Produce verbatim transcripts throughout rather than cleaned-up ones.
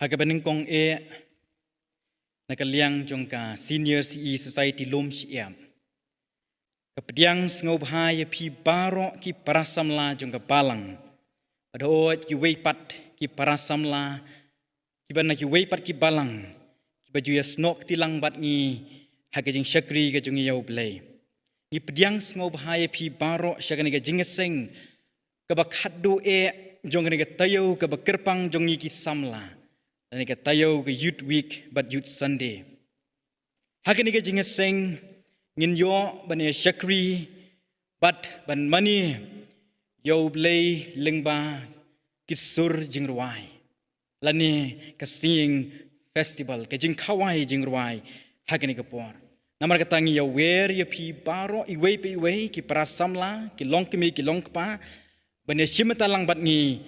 Ha kaba nyngkong eh, na ka liang jong ka Senior C E Society Lumshyiap, ka pdiang sngewbha ïa phi baroh ki para samla jong ka balang, bad hooid kiwei pat ki para samla kiba na kiwei pat ki balang kiba ju ïasnoh kti lang bad ngi ha ka jingshakri ka jong ngi ïa U Blei. Ngi pdiang sngewbha ïa phi baroh sha kane ka jingïaseng kaba khatduh eh jong kane ka taïew kaba kyrpang jong ngi ki samla, lane ka taïew ka Youth Week bad Youth Sunday. Ha kane ka jingïaseng ngin ïoh ban ïa shakri bad ban mane ïa U Blei lyngba ki sur jingrwai, lane ka singing festival, ka jingkhawai jingrwai ha kane ka por. Namar kata ngi ïawer ïa phi baroh iwei pa iwei, ki para samla, ki longkmie, ki longkpa, ban ïa shim bynta lang bad ngi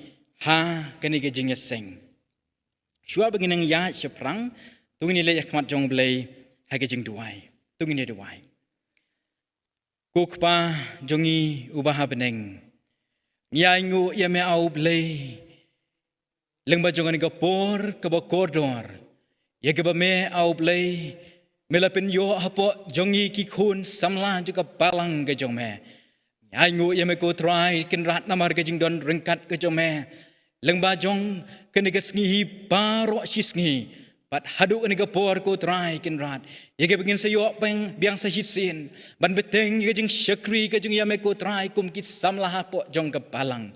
ha kane ka jingïaseng. Shuwa ba ngin nang ïaid shaphrang, to ngin ïa leit ha khmat jong U Blei ha ka jingduwai. To ngin ïa duwai. Ko Kpa jong ngi uba ha bneng, ngi ainguh ïa me, A U Blei, lyngba jong kane ka por kaba kordor, ïa kaba me, A U Blei, me la pynïoh hapoh jong ngi ki khun samla jong ka balang ka jong me. Ngi ainguh ïa me, ko Trai Kynrad, namar ka jingdon ryngkat ka jong me lyngba jong kane ka sngi hi baroh shi sngi bad haduh kane ka por, ko Trai Kynrad, ïa kaba ngin sa ïoh biang, biang sa shisien ban bteng ïa ka jingshakri ka jong ngi ïa me, ko Trai, kum ki samla hapoh jong ka balang.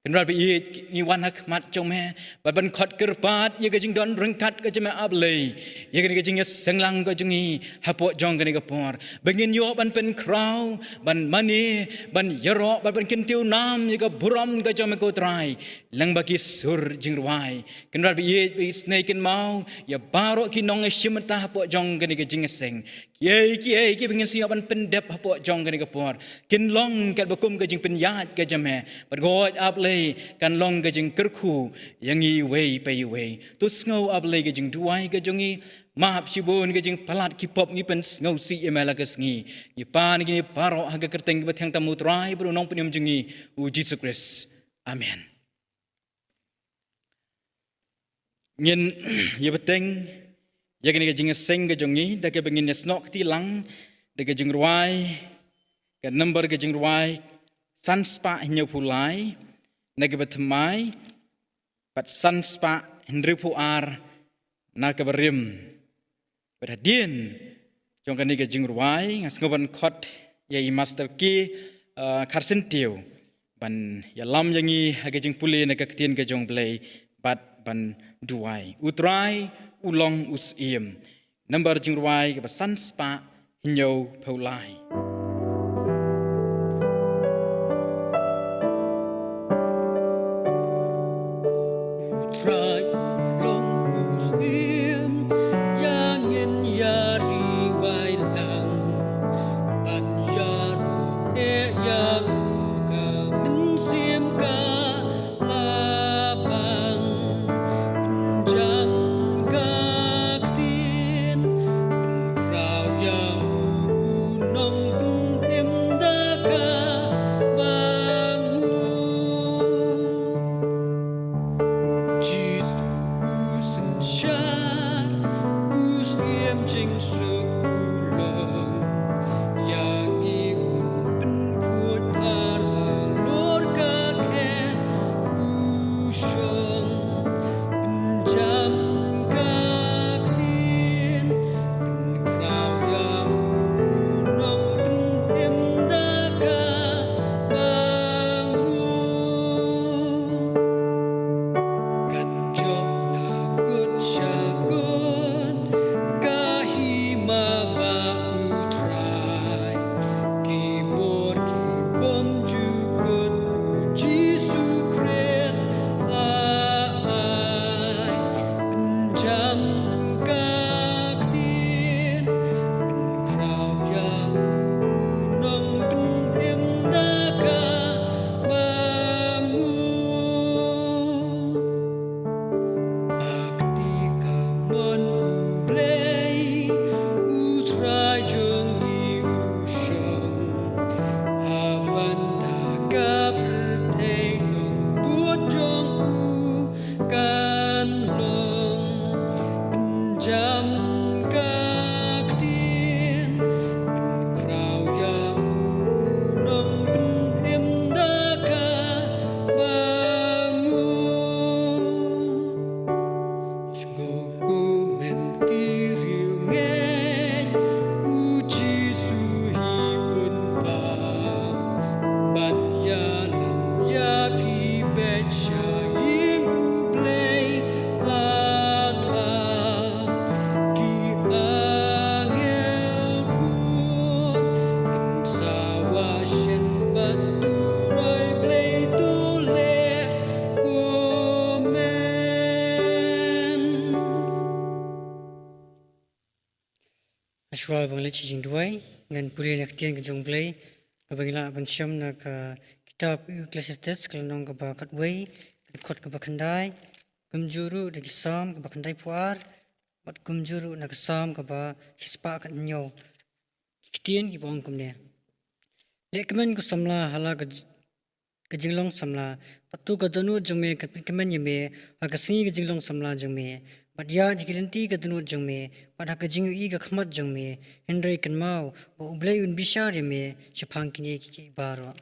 Kynrad ba ïeit, ngi wan ha khmat jong me bad ban khot kyrpad ïa ka jingdon ryngkat ka jong me, A Blei, ïa kane ka jingïaseng lang ka jong ngi hapoh jong kane ka por, ba ngin ïoh ban pynkhraw, ban mane, ban ïaroh bad ban kyntiew nam ïa ka burom ka jong me, ko Trai, lyngba ki sur jingrwai. Kynrad ba ïeit, ba isynei kynmaw ïa baroh ki nongïashim bynta hapoh jong kane ka jingïaseng. Kiei kiei kiba ngin sa ïoh ban pyndep hapoh jong kane ka por, kin long katba kum ka jingpynïaid ka jong me, bad hooid, A Blei, kan long ka jingkyrkhu ïa ngi iwei pa iwei. To sngew, A Blei, ka jingduwai ka jong ngi. Map shibun ka jingpalat ki pop ngi pynsngewsih ïa me la ka sngi. Ngi pan ïa kine baroh ha ka kyrteng kaba thiang tam U Trai bad U Nongpynim jong ngi, U Jisu Khrist. Amen. Ngin ïa bteng ïa kane ka jingïaseng ka jong ngi da kaba ngin ïasnoh kti lang da ka jingrwai, ka number ka jingrwai san spah hynñiewphew lai na kaba thymmai, bad san spah hynriewphew ar na kaba rim. Bad hadien jong kane ka jingrwai, nga sngew ban khot ïa i Master K, uh, Kharsyntiew ban ïalam ïa ngi ha ka jingpule na ka ktien ka jong U Blei bad ban duwai. U Trai u long u Syiem. Number jingrwai kaba san spah hynñiewphew lai. U Trai u long u Syiem, ïa ngin ïa ri wai lang, ban ïaroh eh ïa u ka mynsiem ka la pang. Pynjan ka ktien, pynkhraw ïa u nong Ko bang leit sha jingduwai, ngan pule na ka ktien ka jong U Blei, kaba ngi lah ban shem na ka kitab u Ecclesiastes, ka lynnong kaba khatwei, ka dkhot kaba khyndai, kumjuh ruh da ki Salm kaba khyndaiphew ar, bad kumjuh ruh na ka Salm kaba shispah khathynñiew. Ki ktien kiba ong kumne. Lehkmen ko samla ha la ka j-, ka jinglong samla, bad to ka dohnud jong me kan pynkmen ïa me ha ka sngi ka jinglong samla jong me, bad ïa ki lynti ka dohnud jong me, bad ha ka jingïohi ka khmat jong me, hynrei kynmaw ba U Blei un bishar ïa me shaphang kine kiei kiei baroh.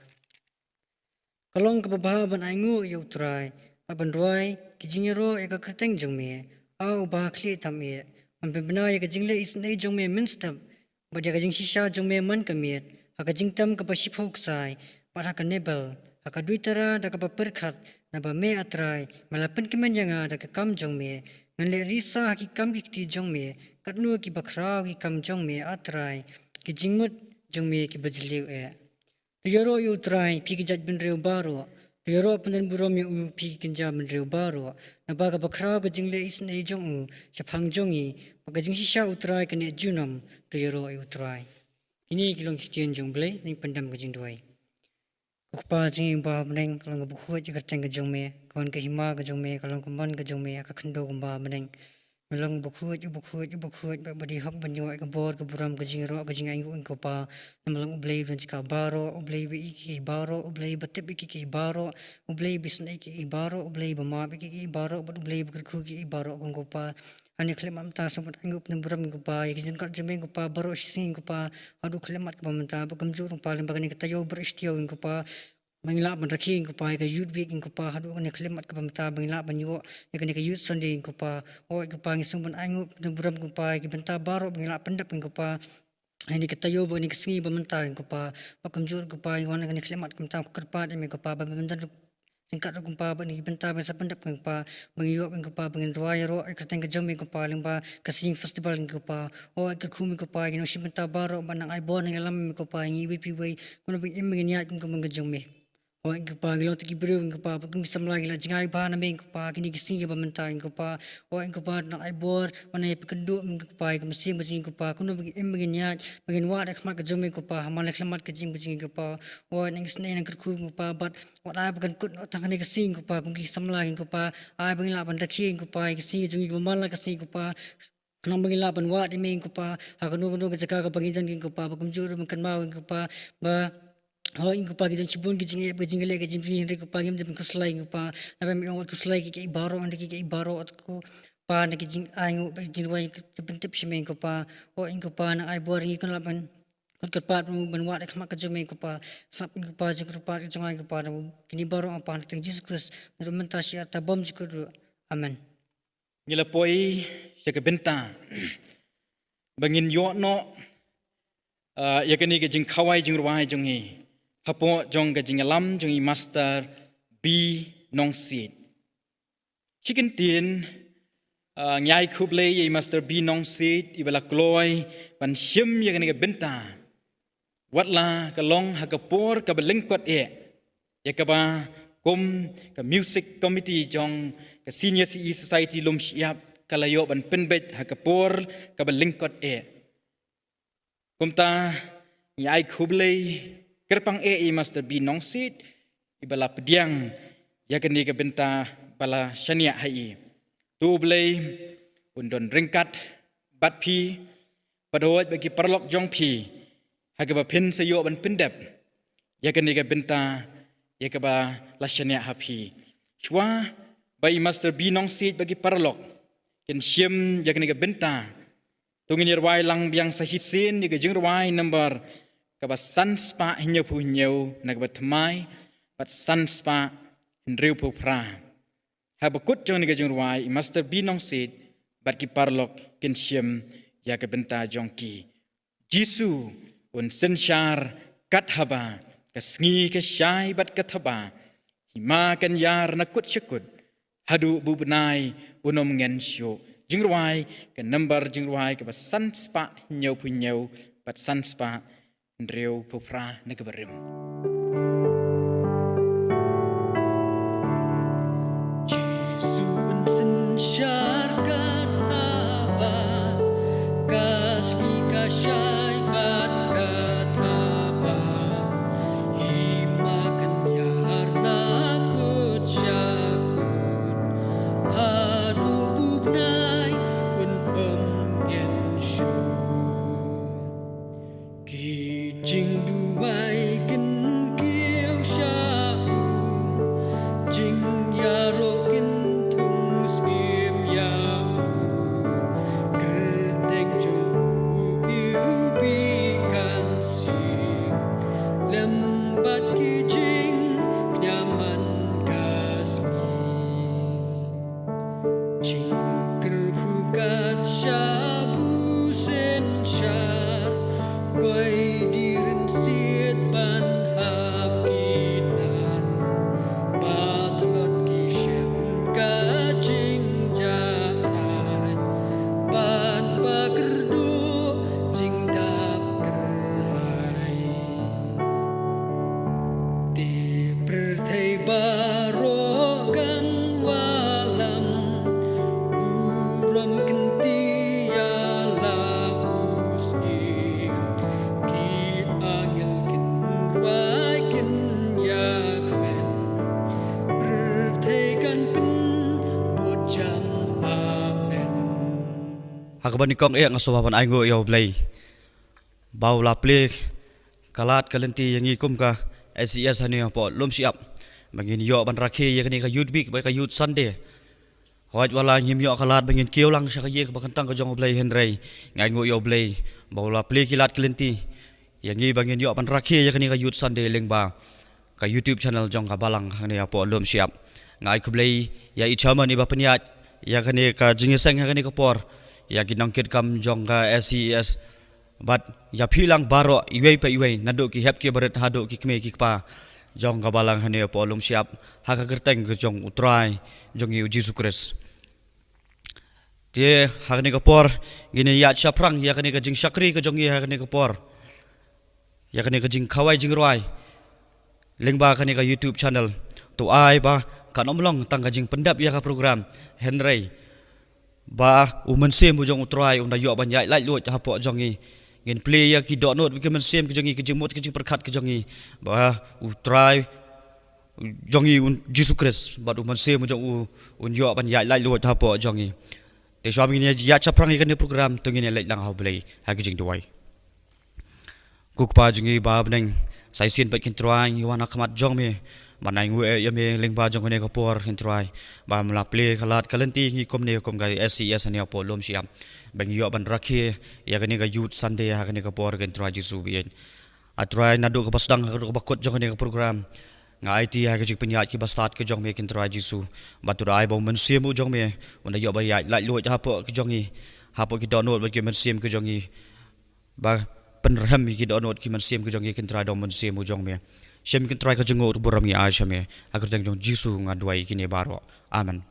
Ka long kaba bha ban ainguh ïa U Trai, bad ban rwai ki jingïaroh ïa ka kyrteng jong me, A Uba khlieh tam eh, ban pynbna ïa ka jingleh isynei jong me mynstep, bad ïa ka jingshisha jong me man ka miet, ha ka jingtem kaba shiphew ksai, bad ha ka Nebel, ha ka duitara da kaba pyrkhat, naba me A Trai, me la pynkmen ïa nga da ka kam jong me, ngan leh risa ha ki kam ki kti jong me, katno kiba khraw ki kam jong me A Trai, ki jingmut jong me kiba jylliew eh. To ïaroh ïa U Trai, phi ki jait bynriew baroh. To ïaroh pyndon burom ïa u, phi ki kynja bynriew baroh. Naba kaba khraw ka jingleh isynei jong u shaphang jong ngi, bad ka jingshisha U Trai ka neh junom. To ïaroh ïa U Trai. Kine ki long ki ktien jong U Blei, ngin pyndem ka jingduwai. Ko Kpa jong ngi uba ha bneng, ka long kaba khuid ïa ka kyrteng ka jong me, ka wan ka hima ka jong me, ka long ka mon ka jong me ha ka khyndew kumba ha bneng. Me long uba khuid, uba khuid, uba khuid, bad uba dei hok ban ïoh ïa ka bor, ka burom, ka jingïaroh, ka jingainguh, ko Kpa. Me long U Blei uba don jaka baroh, U Blei uba ïeit ïa kiei kiei baroh, U Blei uba tip ïa kiei kiei baroh, U Blei uba isynei ïa kiei kiei baroh, U Blei uba map ïa kiei kiei baroh, bad U Blei uba kyrkhu ïa kiei kiei baroh, ko Kpa. Hangne khlem mynta sngewbha ban ainguh ban burom, ko Kpa, ïa ki jingkot jong me, ko Kpa, baroh shi sngi, ko Kpa, haduh khlem mynta, bad kumjuh ruh, ko Kpa, lyngba kane ka taïew baroh shi taïew, ko Kpa. Ba ngin lah ban rakhe, ko Kpa, ïa ka Youth Week, ko Kpa, haduh kane ka khyllipmat kaba mynta, ba ngin lah ban ïoh ïa kane ka Youth Sunday, ko Kpa. Hooid, ko Kpa, ngi sngewbha ban ainguh, ban burom, ko Kpa, ïa ki bynta baroh ba ngin lah pyndep, ko Kpa. Ha kane ka taïew bad kane ka sngi ba mynta, ko Kpa. Bad kumjuh, ko Kpa, ngi wan ha kane ka khyllipmat kaba mynta, kyrpad ïa me, ko Kpa, ba me don ryngkat, ko Kpa, bad kine ki bynta ba ngin sa pyndep, ko Kpa, ba ngin ïoh, ko Kpa, ba ngin rwai ïaroh ïa ka kyrteng ka jong me, ko Kpa, lyngba ka Singing Festival, ko Kpa. Hooid, kyrkhu me, ko Kpa, ïa ki nongshim bynta baroh, ba nang ai bor, nang ïalam me, ko Kpa, ïa ngi iwei pa iwei, kumno ba ngin im, ba ngin ïaid kum ka mon ka jong me. Hooid, ko Kpa, ngi long tang ki briew, ko Kpa, bad kum ki samla ngi la jngai bha na me, ko Kpa, kine ki sngi kiba mynta, ko Kpa. Hooid, ko Kpa, nang ai bor, ban ïa pynkyndit, ko Kpa, ïa ka mynsiem ka jong ngi, ko Kpa, kumno ba ngin im, ba ngin ïaid, ba ngin wad ha khmat ka jong me, ko Kpa, ha man la khyllipmat ka jingim ka jong ngi, ko Kpa. Hooid, nang isynei, nang kyrkhu, ko Kpa, bad wat ai ba kan kut noh tang kane ka sngi, ko Kpa, kum ki samla, ko Kpa, ai ba ngin lah ban rakhe, ko Kpa, ïa ka sngi ka jong ngi, kaba man la ka sngi, ko Kpa. Khnang ba ngin lah ban wad ïa me, ko Kpa, ha kano kano ka jaka kaba ngi don, ko Kpa, bad kumjuh ruh ban kynmaw, ko Kpa, ba, hooid, ko Kpa, ki don shibun ki jingeh, ki jingeh, ki jingeh, hynrei, ko Kpa, ngim dei ban khuslai, ko Kpa, naba me ong wat khuslai ïa kiei kiei baroh, hynrei kiei kiei baroh, ko Kpa, na ki jingainguh, ki jingrwai, ki pyntip sha me, ko Kpa, hooid, ko Kpa, nang ai bor ïa ngi, kan lah ban kyrpad, ban wad ha khmat ka jong me, ko Kpa, sngap, ko Kpa, jingkyrpad ka jong nga, ko Kpa, kine baroh nga pan ha ka kyrteng Jisu Khrist, naduh mynta shaduh mynta bymjukut ruh. Amen. Ngi la poi sha ka bynta ba ngin ïoh noh, ah, ïa kane ka jingkhawai jingrwai jong ngi hapoh jong ka jingïalam jong i Master B Nongsiej. Shi kyntien, ah, ngi ai khublei ïa i Master B Nongsiej iba la kloi ban shim ïa kane ka bynta. Watla ka long ha ka por kaba lyngkot eh, ïa kaba kum ka music committee jong ka Senior C E Society Lumshyiap ka la ïoh ban pynbeit ha ka por kaba lyngkot eh. Kumta ngi ai khublei kyrpang eh ïa i Master B Nongsiej iba la pdiang ïa kane ka bynta ba la shaniah ha i. To U Blei un don ryngkat bad phi, bad hooid bad ki paralok jong phi, ha kaba phin sa ïoh ban pyndep ïa kane ka bynta, ïa kaba la shaniah ha phi. Shuwa ba i Master B Nongsiej bad ki paralok kin shim ïa kane ka bynta, to ngin ïa rwai lang biang sa shisien ïa ka jingrwai number kaba san spah hynñiewphew hynñiew na kaba thymmai, bad san spah hynriewphew phra. Haba kut jong kane ka jingrwai, i Master B Nongsiej bad ki paralok kin shim ïa ka bynta jong ki. Jisu un synshar kat haba ka sngi ka shai bad ka thaba. Hima kan ïar na kut sha kut, haduh ba u bnai un ym ngen shuh. Jingrwai, ka number jingrwai kaba san spah hynñiewphew hynñiew bad san spah hynriewphew phra na kaba rim. Jisu un synshar kat haba ka sngi ka shai Kaba nyngkong eh nga sngewbha ban ainguh ïa U Blei ba u la plie ka lad ka lynti ïa ngi kum ka S C S hangne hapoh Lumshyiap ba ngin ïoh ban rakhe ïa kane ka Youth Week bad ka Youth Sunday. Hooid, wat la ngim ïoh ka lad ba ngin kiew lang sha ka ïing kaba kyntang ka jong U Blei, hynrei nga ainguh ïa U Blei ba u la plie ki lad ki lynti ïa ngi ba ngin ïoh ban rakhe ïa kane ka Youth Sunday lyngba ka YouTube channel jong ka Balang hangne hapoh Lumshyiap. Nga ai khublei ïa i chairman iba pynïaid ïa kane ka jingïaseng ha kane ka por, ïa ki nongkitkam jong ka S C S bad ïa phi lang baroh iwei pa iwei, naduh ki hep ki barit haduh ki kmie ki kpa jong ka Balang hangne hapoh Lumshyiap, ha ka kyrteng ka jong U Trai jong ngi U Jisu Khrist. Te ha kane ka por ngin ïa shaphrang ïa kane ka jingshakri ka jong ngi ha kane ka por, ïa kane ka jingkhawai jingrwai lyngba kane ka YouTube channel. To ai ba kan ym long tang ka jingpyndep ïa ka program, hynrei ba U Mynsiem U jong U Trai un da ïoh ban ïaid laitluid hapoh jong ngi. Ngin plie ïa ki dohnud ki mynsiem ki jong ngi, ki jingmut ki jingpyrkhat ki jong ngi, ba U Trai jong ngi U Jisu Khrist bad U Mynsiem U jong u un ïoh ban ïaid laitluid hapoh jong ngi. Te shuwa ba ngin ïa shaphrang ïa kane ka program, to ngin ïa leit lang ha U Blei ha ki jingduwai. Ko Kpa jong ngi ba ha bneng, sa shisien pat ko Trai ngi wan ha khmat jong me ban ainguh ïa me lyngba jong kane ka por ko Trai, ba me la plie ka lad ka lynti ïa ngi kumne kum ka S C S hangne hapoh Lumshyiap ba ngin ïoh ban rakhe ïa kane ka Youth Sunday ha kane ka por ko Trai Jisu baieit. A Trai, naduh kaba sdang haduh kaba kut jong kane ka program, nga aiti ha ka jingpynïaid ki bastad ki jong me ko Trai Jisu, bad to ai ba U Mynsiem U jong me un da ïoh ban ïaid laitluid hapoh ki jong ngi, hapoh ki dohnud bad ki mynsiem ki jong ngi, ba pynrhem ïa ki dohnud ki mynsiem ki jong ngi ko Trai da U Mynsiem U jong me. Shim ko Trai ka jingnguh burom ngi ai sha me, ha ka kyrteng jong U Jisu nga duwai ïa kine baroh. Amen.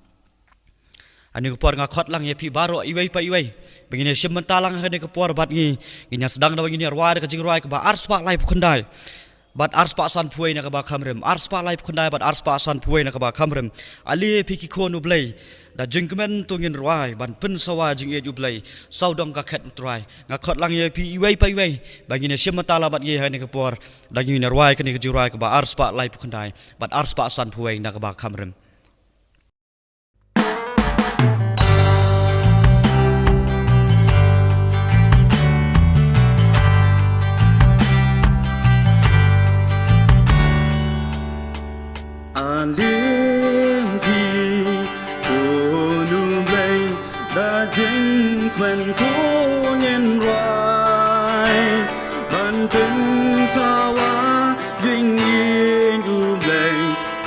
Ha kane ka por nga khot lang ïa phi baroh iwei pa iwei ba ngin ïa shim bynta lang ha kane ka por bad ngi, ngin ïa sdang da ba ngin ïa rwai da ka jingrwai kaba arspah laiphew khyndai bad arspah sanphew wei na kaba kham rim, arspah laiphew khyndai bad arspah sanphew wei na kaba kham rim. Ale phi ki khun U Blei, da jingkmen to ngin rwai ban pynsawa jingïeit U Blei, sawdong ka khet U Trai. Nga khot lang ïa phi iwei pa iwei ba ngin ïa shim bynta lang bad ngi ha kane ka por, da ngin ïa rwai kane ka jingrwai kaba arspah laiphew khyndai bad arspah sanphew wei na kaba kham rim. Ale phi khun U Blei, da jingkmen to ngin rwai ban pynsawa jingïeit U Blei,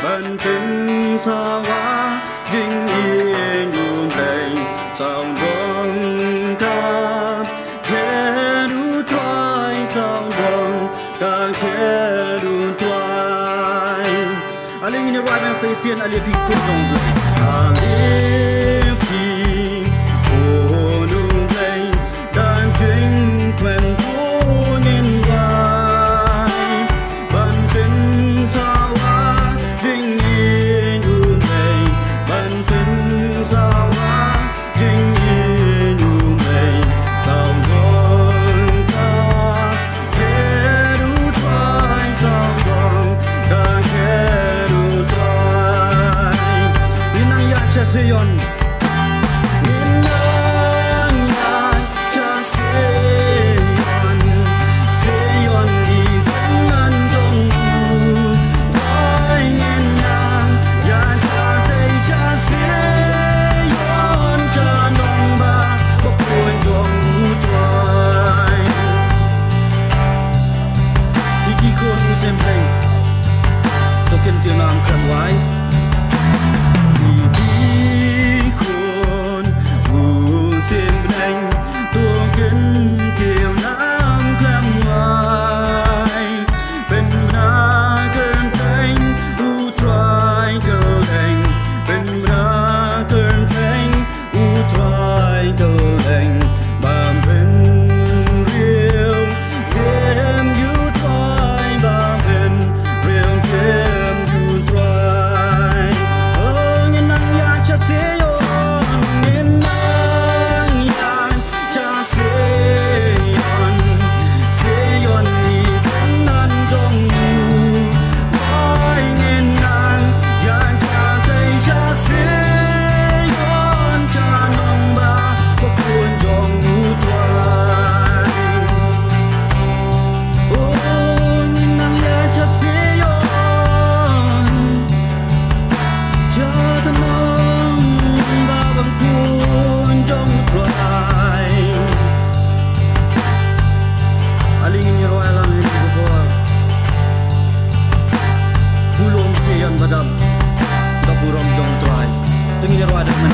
ban pynsawa jingïeit U Blei, sawdong ka khet U Trai, sawdong ka khet U Trai. Ale ngin ïa rwai bad sa shisien, ale phi khun jong U Blei. Ale phi khun U Blei, da jingkmen to ngin rwai ban pynsawa jingïeit U Blei, ban pynsawa jingïeit U Blei, sawdong ka khet U Trai, sawdong ka khet U Trai. Ngin nang ïaid sha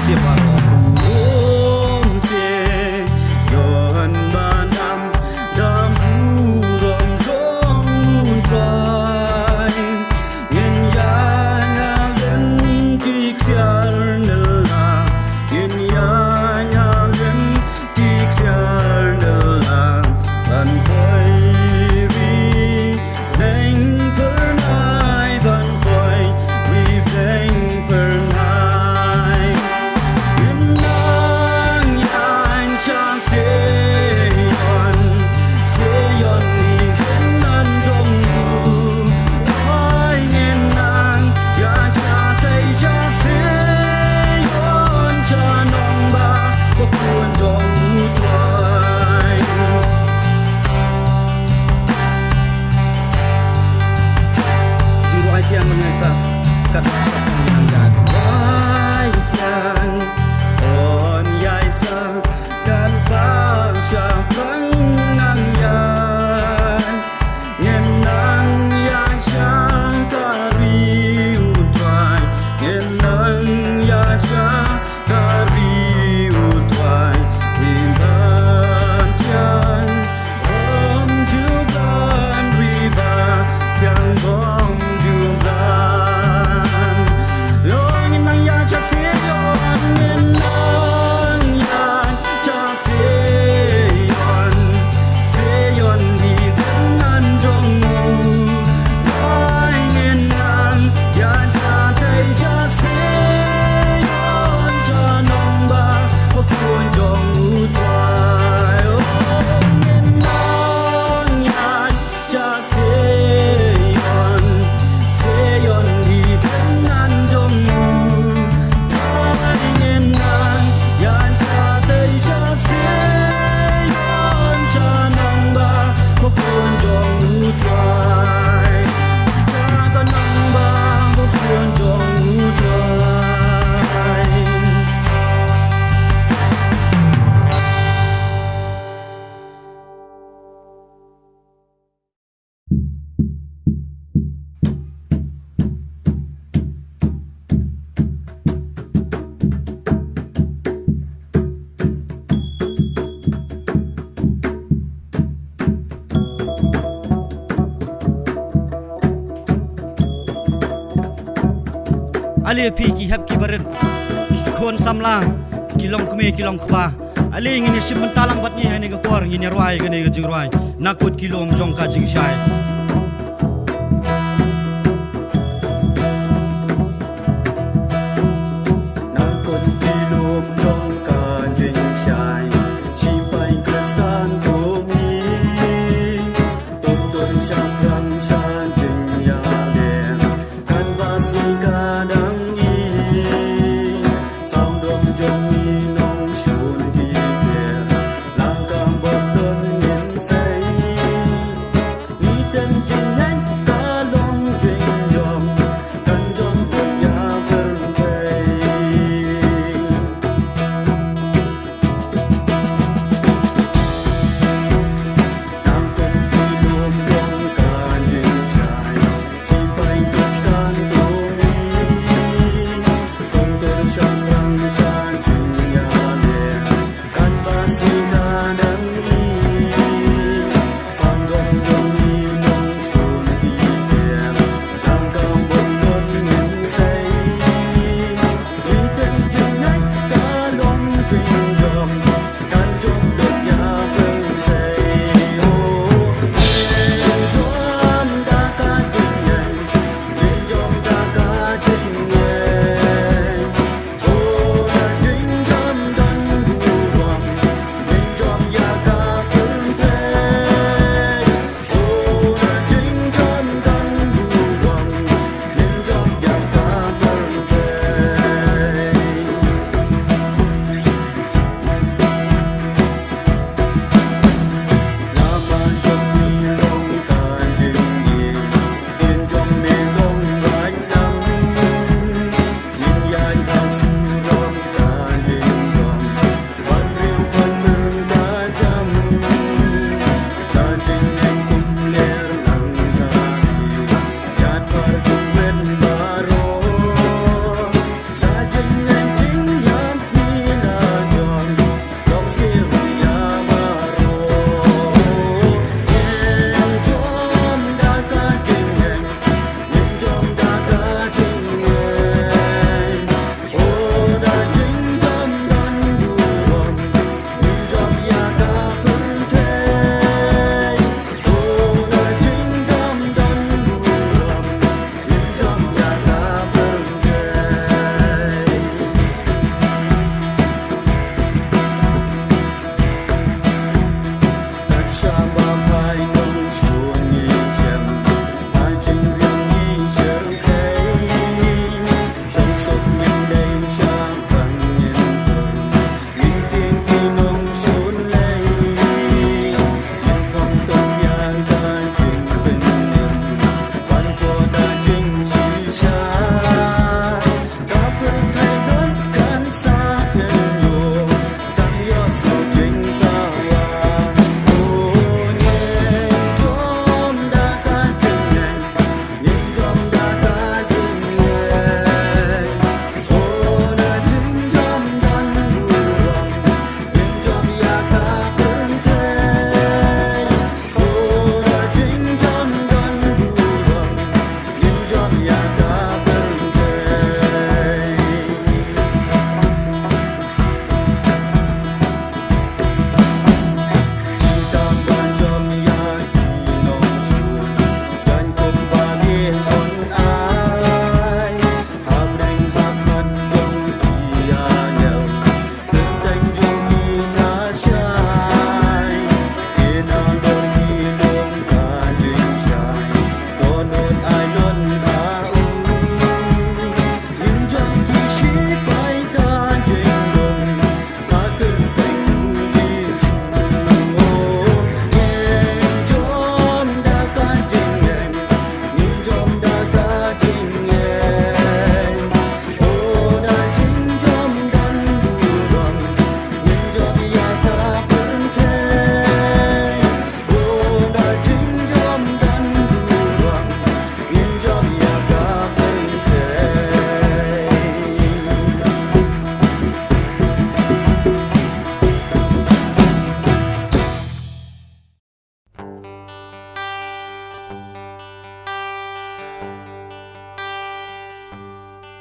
Te ba ong se yon ba nam dam burom jong U Trai. Ngin ïa ïa len tik siar nela. Ngin ïa ïa len tik siar nela. Ban poi ri Beng pernai ban poi ri beng pernai. Nang yang cha Seyon, Seyon ni kenan jong u. Ai ngen nang ya cha tai cha Seyon cha nong ba ko kun jong u tuai. Jingruai thiang ngan ïa sa kat ba shah ngan ïa ruai thiang. On ïa sa kat ba shah ngan ïa. Ngen nang ïa sha ka ri u tuai. Ngen nang ïa sha ka ri u tuai, ri ban tiang bom ju ban, ri ban tiang bom ju ban. Lo ngin nang ïa cha Seyon, ngin nang ïa cha Seyon, Seyon hi kenan jong u. Tuai ngin nang ïa cha tai cha Seyon cha nong ba ko kun jong u tuai. Oh, ngin nang ïa cha Seyon, Seyon hi kenan jong u. Tuai ngin nang ïa cha tai cha Seyon cha nong ba ko kun jong u tuai. Cha ka nong ba ko kun jong u tuai. Ale phi ki hep ki barit, ki khun samla, ki long kmie ki long kpa. Ale ngin ïa shim bynta lang bad ngi ha kane ka por, ngin ïa rwai kane ka jingrwai Na kut ki lum jong ka jingshai. Na kut ki lum jong ka jingshai, shipai Khristan kum ngi, to don shaphrang sha jingïaleh, kan ba si ka dang i, sawdong jong ngi nongshun ki kher, lang kam bok don ngin sei. Ngi tem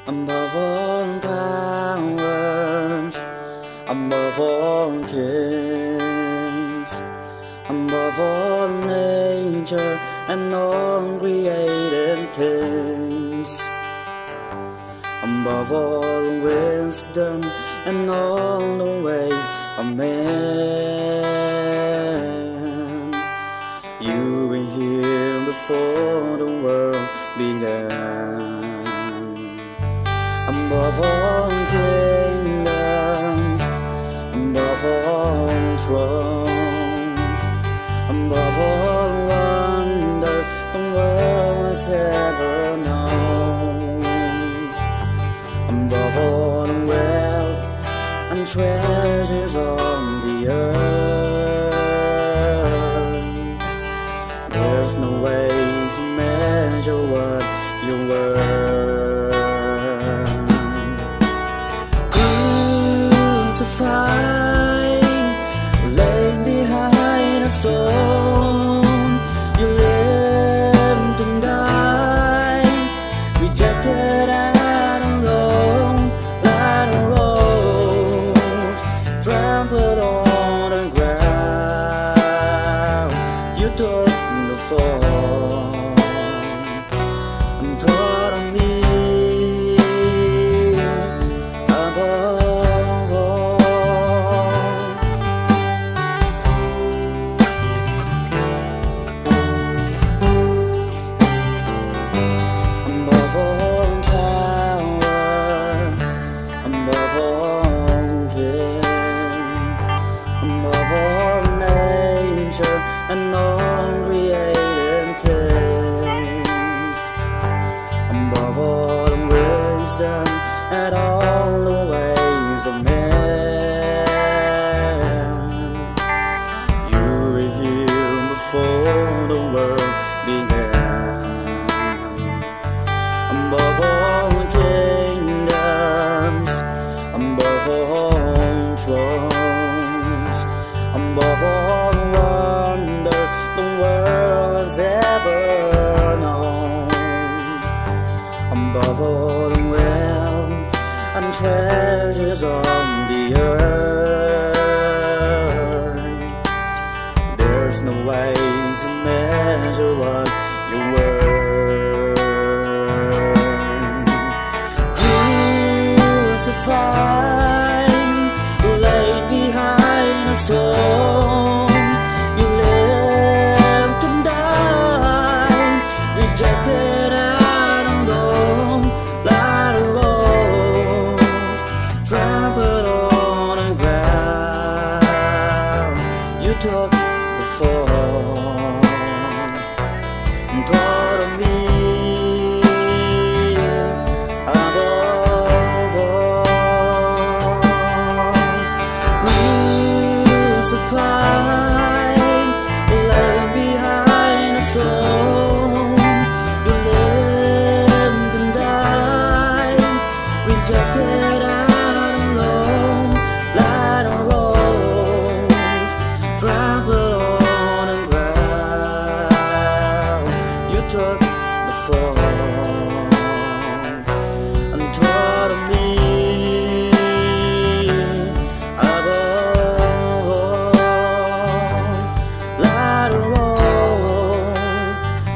Above all powers, above all kings, above all nature and all created things, above all wisdom and all the ways of man. You were here before the world began. Above all kingdoms, above all thrones, above all wonders the world has ever known, above all wealth and treasures on the earth, there's no way to measure what you were. Crucified, laid behind a stone, you lived and died, rejected and alone, like a rose trampled on the ground. You took the fall and taught me above all. Above all power, above all kings, above all nature and all created things, above all wisdom and all the ways of men. You were here before the world began. Above all kingdoms, above all thrones, above all wonders the world has ever known, above all wealth and treasures on the earth, there's no way to measure what you were. Crucified, laid behind a stone, you lived and died, rejected and alone, like a rose trampled on the ground. You took the fall and taught me above all. Crucified, laid behind a stone, you lived and died, rejected and alone, like a rose trampled on the ground. You took the fall and taught me above all, like a rose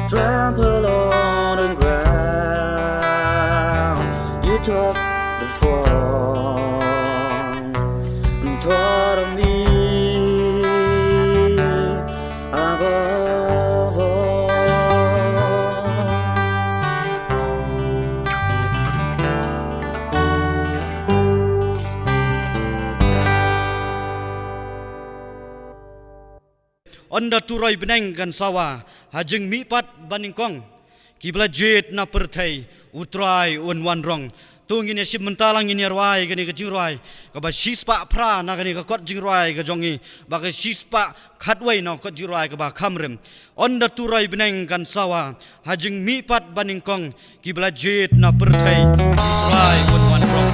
trampled on the ground. You took the fall and taught me above all. Ynda turoi bneng kan sawa ha jingmihpat ba nyngkong, kiba la jied na pyrthei, U Trai un wan rong. To ngin ïa shim bynta lang, ngin ïa rwai kane ka jingrwai kaba shispah phra na kane ka kot jingrwai ka jong ngi, bad ka shispah khatwei na kot jingrwai kaba kham rim. Ynda turoi bneng kan sawa ha jingmihpat ba nyngkong, kiba la jied na pyrthei, U Trai un wan rong.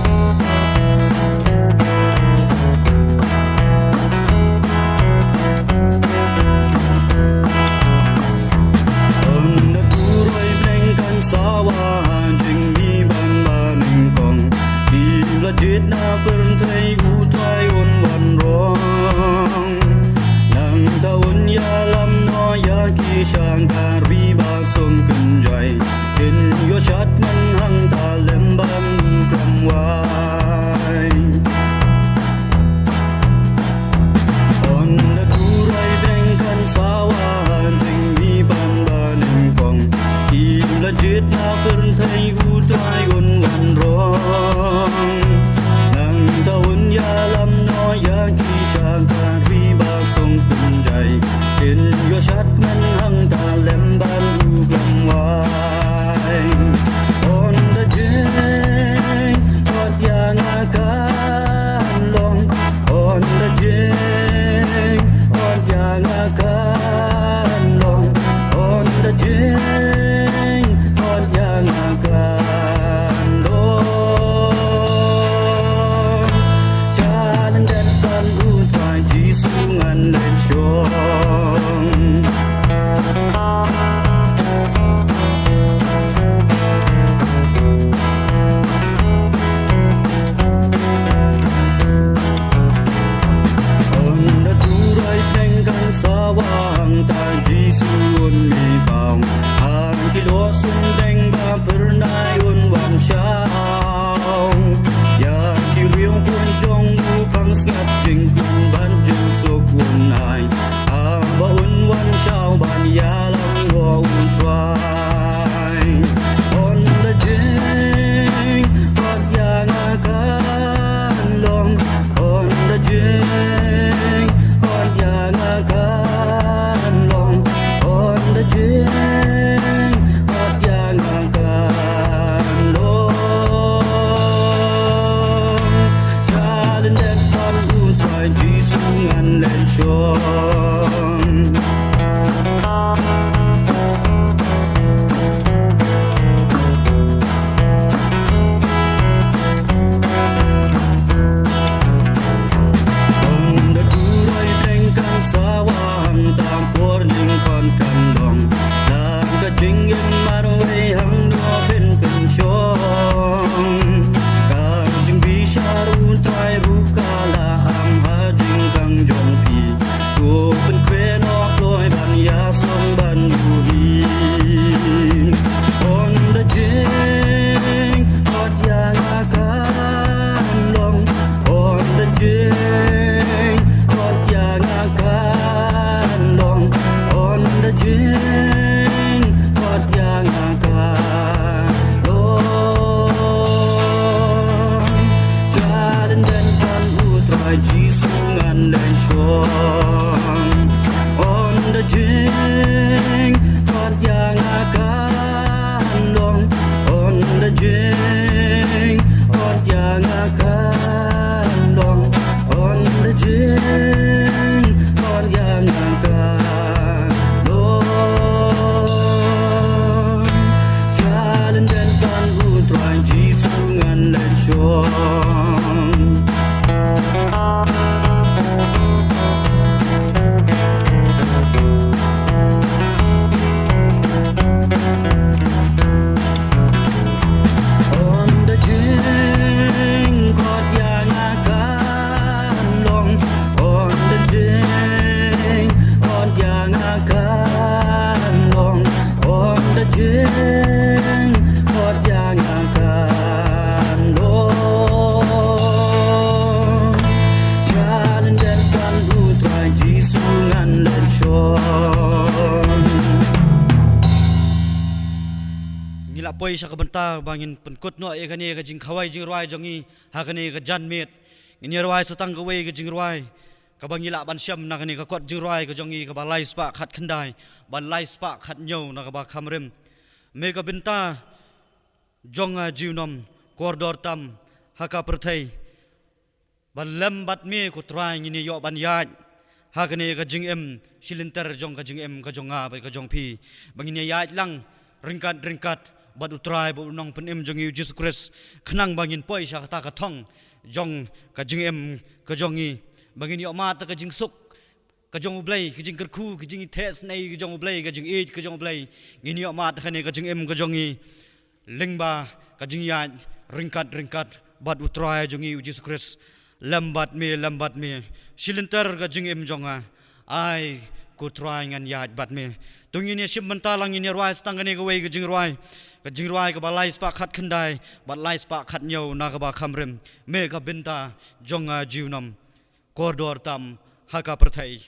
Ynda turoi bneng kan sawa ha jingmihpat ba nyngkong, Ong. Ong da jingkhot ïa nga kan long. Ong da jingkhot ïa nga kan long. Ong da jingkhot ïa nga kan long. Jan den kan U Trai Jisu ngan leit shon. Ngi la poi sha ka bynta ba ngin pynkut noh ïa kane ka jingkhawai jingrwai jong ngi ha kane ka janmiet. Ngin ïa rwai sa tang kawei ka jingrwai kaba ngi lah ban shem na kane ka kot jingrwai ka jong ngi kaba lai spah khat khyndai bad lai spah khat hynñiew na kaba kham rim. Me ka bynta jong nga junom, kordor tam ha ka pyrthei. Ba lem bad me ko Trai ngin ïa ïoh ban ïaid ha kane ka jingim, shi lynter jong ka jingim ka jong nga bad ka jong phi. Ba ngin ïa ïaid lang ryngkat ryngkat bad U Trai bad U Nongpynim jong ngi U Jisu Khrist. Khnang ba ngin poi sha kata ka thong jong ka jingim ka jong ngi. Ba ngin ïoh mad da ka jingsuk ka jong U Blei, ka jingkyrkhu, ka jingïateh snei ka jong U Blei, ka jingïeit ka jong U Blei. Ngin ïoh mad ha kane ka jingim ka jong ngi lyngba ka jingïaid ryngkat ryngkat bad U Trai jong ngi U Jisu Khrist. Lem bad me, lem bad me, shi lynter ka jingim jong nga. Ai ko Trai ngan ïaid bad me. To ngin ïa shim bynta lang, ngin ïa rwai sa tang kane kawei ka jingrwai. Ka jingrwai kaba lai spah khat khyndai bad lai spah khat hynñiew na kaba kham rim. Me ka bynta jong nga junom, kordor tam ha ka pyrthei.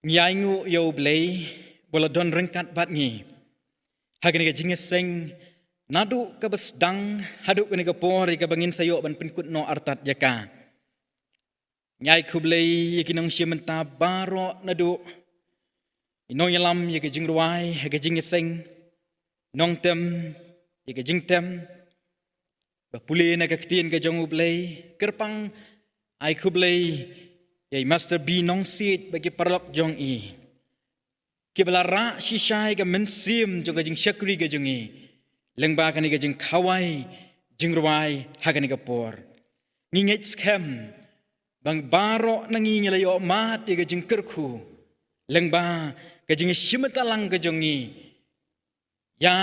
Ngi ainguh ïa U Blei ba u la don ryngkat bad ngi ha kane ka jingïaseng naduh kaba sdang haduh kane ka por ïa kaba ngin sa ïoh ban pynkut noh artat ïa ka. Ngi ai khublei ïa ki nongshim bynta baroh naduh i nongïalam ïa ka jingrwai ha ka jingïaseng, nongtem ïa ka jingtem, ba pule na ka ktien ka jong U Blei. Kyrpang ai khublei ïa i Master B Nongsiej bad ki paralok jong i, kiba la rah shisha ïa ka mynsiem jong ka jingshakri ka jong i lyngba kane ka jingkhawai jingrwai ha kane ka por. Ngi ngeit skhem ba baroh na ngi ngi la ïoh mad ïa ka jingkyrkhu lyngba ka jingshim bynta lang ka jong ngi ïa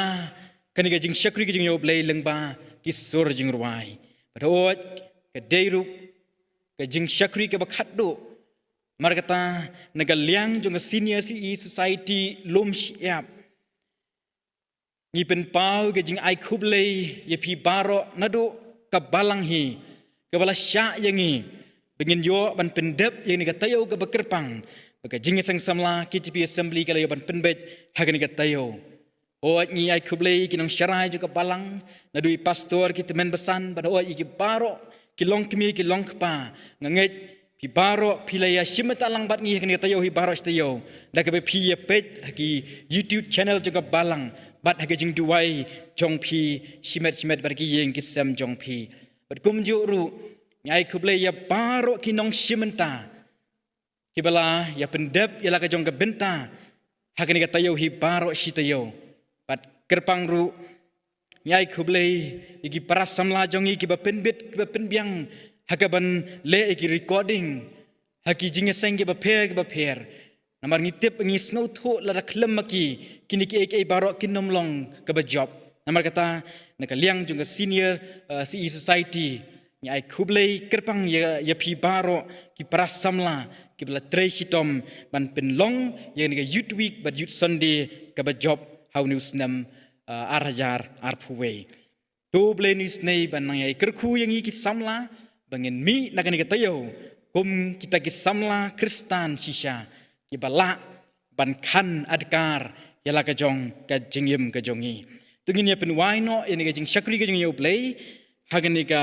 kane ka jingshakri ka jong ngi ïa U Blei lyngba ki sur jingrwai. Bad hooid, ka dei ruh ka jingshakri kaba khatduh. Namar kata, na ka liang jong ka Senior C E Society Lumshyiap, ngi pynpaw ka jingai khublei ïa phi baroh naduh ka balang hi kaba la shah ïa ngi ba ngin ïoh ban pyndep ïa kane ka taïew kaba kyrpang ba ka Jingïaseng Samla K J P Assembly ka la ïoh ban pynbeit ha kane ka taïew. Hooid, ngi ai khublei ïa ki nongsharai jong ka balang, naduh i pastor, ki tymmen basan, bad hooid ïa ki baroh ki longkmie ki longkpa. Nga ngeit phi baroh phi la ïa shim bynta lang bad ngi ha kane ka taïew hi baroh shi taïew da kaba phi ïa peit ha ki YouTube channel jong ka balang bad ha ka jingduwai jong phi shimet shimet bad ki ïing ki sem jong phi. Bad kumjuh ruh ngi ai khublei ïa baroh ki nongshim bynta kiba la ïa pyndep ïa la ka jong ka bynta ha kane ka taïew hi baroh shi taïew. Bad kyrpang ruh ngi ai khublei ïa ki para samla jong ngi kiba pynbit kiba pynbiang ha kaban leh ïa ki recording ha ki jingïaseng kiba pher kiba pher. Namar ngi tip, ngi sngewthuh lada khlem ma ki, kine kiei kiei baroh kin ym long kaba jop. Namar kata, na ka liang jong ka Senior, uh, C E Society, ngi ai khublei kyrpang ïa, ïa phi baroh ki para samla kiba la trei shitom ban pynlong ïa kane ka Youth Week bad Youth Sunday kaba jop ha une u snem, uh, ar hajar arphew wei. To U Blei un isynei ban nang ïai kyrkhu ïa ngi ki samla ba ngin mih na kane ka taïew kum kita ki samla Khristan shisha kiba lah ban khan adkar ïa la ka jong ka jingim ka jong ngi. To ngin ïa pynwai noh ïa kane ka jingshakri ka jong ngi ïa U Blei ha kane ka,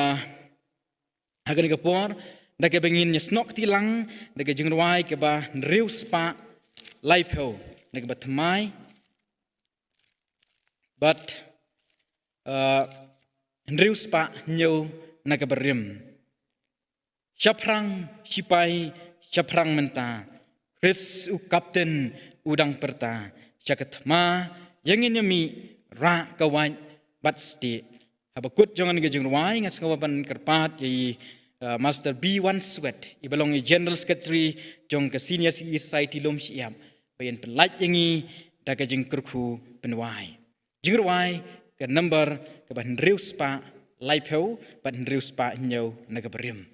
ha kane ka por da kaba ngin ïa snoh kti lang da ka jingrwai kaba hynriew spah laiphew na kaba thymmai bad, uh, hynriew spah hynñiew na kaba rim. Shaphrang shipai, shaphrang mynta, Khrist u Kapten u dang pyrta, sha ka thma ïa ngin ïa mih, rah ka wait bad stieh. Haba kut jong kane ka jingrwai, nga sngewbha ban kyrpad ïa i, uh, Master B Wanswet, iba long i General Secretary jong ka Senior C E Society Lumshyiap, ba yn pynlait ïa ngi da ka jingkyrkhu pynwai. Jingrwai ka number kaba hynriew spah laiphew bad hynriew spah hynñiew na kaba rim.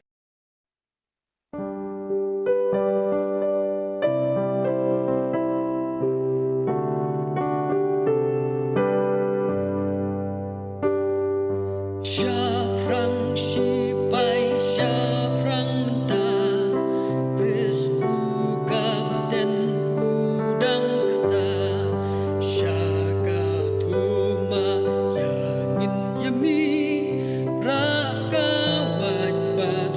Shaphrang shipai, shaphrang mynta, Khrist u Kapten u dang pyrta, sha ka thma ïa ngin ïa mih, rah ka wait bad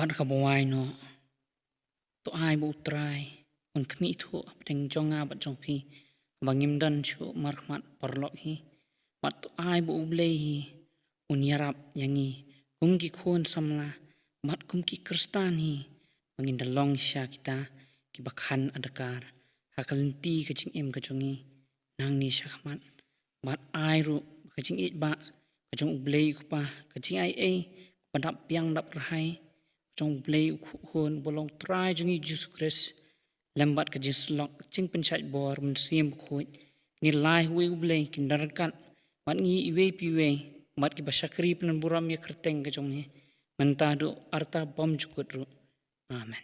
Bad kaba wai noh, to ai ba U Trai un khmih thuh hapdeng jong nga bad jong phi, ba ngim don shuh markhmat paralok hi. Bad to ai ba U Blei hi un ïarap ïa ngi kum ki khun samla bad kum ki Khristan hi, ba ngin da long sha kita kiba khan adkar ha ka lynti ka jingim ka jong ngi nangne shakhmat. Bad ai ruh ka jingïeit ba ka jong U Blei U Kpa, ka jingaiei kaba dap biang dap rhai ka jong U Blei U Khun ba long Trai jong ngi Jisu Khrist, lem bad ka jingsyllok jingpynshait bor Mynsiem Bakhuid, ngi lai ha uwei U Blei kin da ryngkat bad ngi iwei pa iwei bad kiba shakri pynburom ïa ka kyrteng ka jong me mynta haduh arta bymjukut ruh. Amen.